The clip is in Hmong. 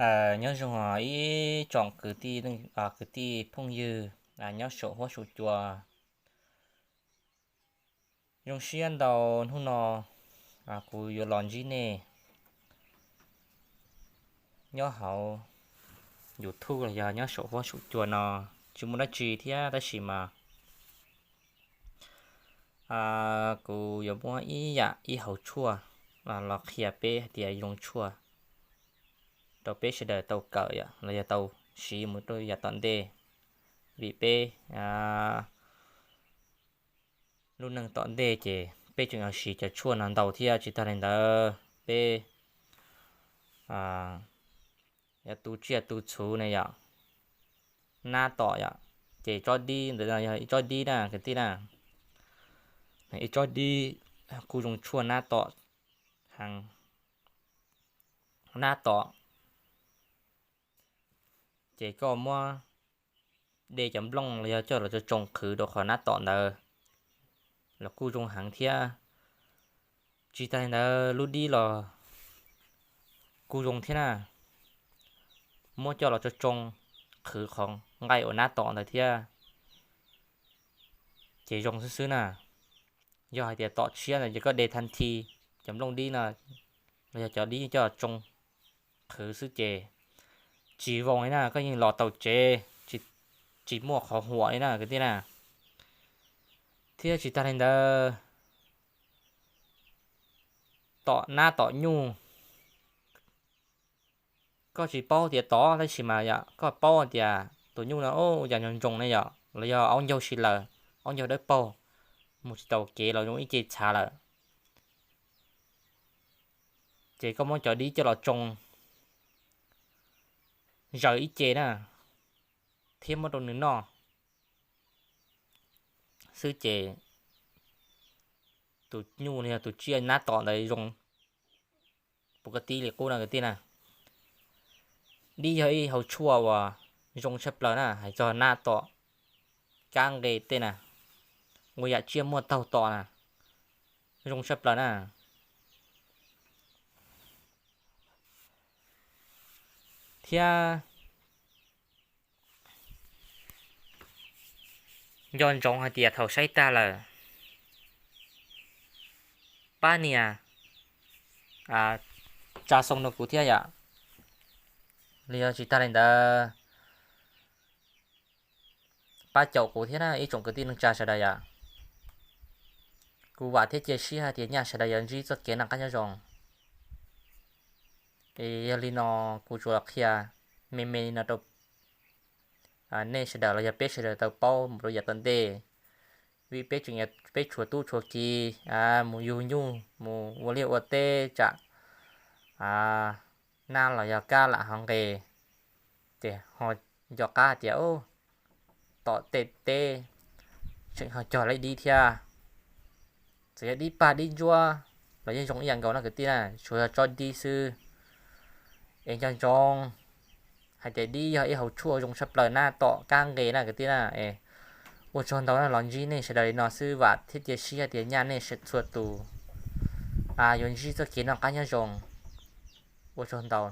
Nyob zoo ib tsoom kwv tij phooj ywg nyob saum huab saum cua. Zoo siab ntau, hnub no kuv yuav los ntsib nej nyob hauv YouTube los yog nyob saum huab saum cua no. Tsis muaj dab tsi thiab tab sis mas kuv yuav muab ib yam ib hauv tshuaj los qhia peb hais tias zoo tshuaj rau peb sawv daws tau kawm los yog tau siv mus rau yav tom ntej. Vim peb lub neej tom ntej ces peb tseem yuav siv cov tshuaj no ntau thiab. Tsis tag li ntawd peb yuav tu tsiaj tu txhuv ne yom, nab tom yom, ces tsob dib ntawd yog ib tsob dib na kwv tij na, ib tsob dib kuj zoo tshuaj nab tom heev, nab tom. Ces koj muab de cov nplooj los yog coj los tsoo tsoo qhwv rau qhov nab tom ntawd los kuj zoo heev thiab. Tsis tas li ntawd lub dib los kuj zoo thiab na, muab coj los tsoo tsoo qhwv qhov nqaij uas nab tom ntawd thiab ces zoo xwb xwb na. Yog hais tias tom tshiab ntawd ces koj de thaj thi cov nplooj dib no los yog cov dib coj los tsoo qhwv xwb ces tsis voos li na, koj yeej los tau tsev, tsis muaj qhov huam li na kwv tij na. Thiab tsis tas li ntawd, tom nab tom nyuj, koj tsis paub tias tom tab sis mas yom, koj paub tias tus nyuj no yog ntsoos ntsoos ne yom, los yog aub ncaug si lawm, aub ncaug dawb paug, mus tsis tau kev los zoo ib ce txhav lawm, ces koj muab cov dib coj los tsoo zaws ib ce na, thiab muab rau nws noj xwb ces tus nyuj los yog tus tsiaj nab tom ntawd zoo pus koj tib li qub na kwv tij na. Dib yog ib hauv tshuaj uas zoo tshaj plaws na, hais txog nab tom kab nqe tej na, ua yam tsiaj muaj taug tom na, zoo tshaj plaws na. Thiab nco ntsoov hais tias thaum saib tag lawm, pab nias tsa xoo rau kuv thiab yom, los yog tsis tag li ntawd pab caum kuv thiab na ib tsoom kwv tij neej tsa sawv daws yom. Kuv vam thiab cia siab hais tias nyaj sawv daws yuav ntsib txoj kev noj qab nyob zoo. Es yog li no kuv tsuas los qhia me me li no rau nej sawv daws los yog peb sawv daws tau paub mus rau yav tom ntej. Vim peb tseem, peb tshuav tub tshuav ki mus yug nyuj mus ua liaj ua teb tsam nab los yog kab lam ho nqes, ces ho nco qab tias tom tej teb tseem ho cog lawm dib thiab. Txawm yog dib pag dib ntsuab los yeej zoo ib yam nkaus no kwv tij na, tsuas yog tsob dib xwb. Es nco ntsoov hais tias dib yog ib hauv tshuaj zoo tshaj plaws na, tom kab nqe na kwv tij na. Es ua tsaug ntau na, los ntsib nej sawv daws li no xwb, vam thiab cia siab tias nyaj nej txhua tus yuav ntsib txoj kev noj qab nyob zoo. Ua tsaug ntau.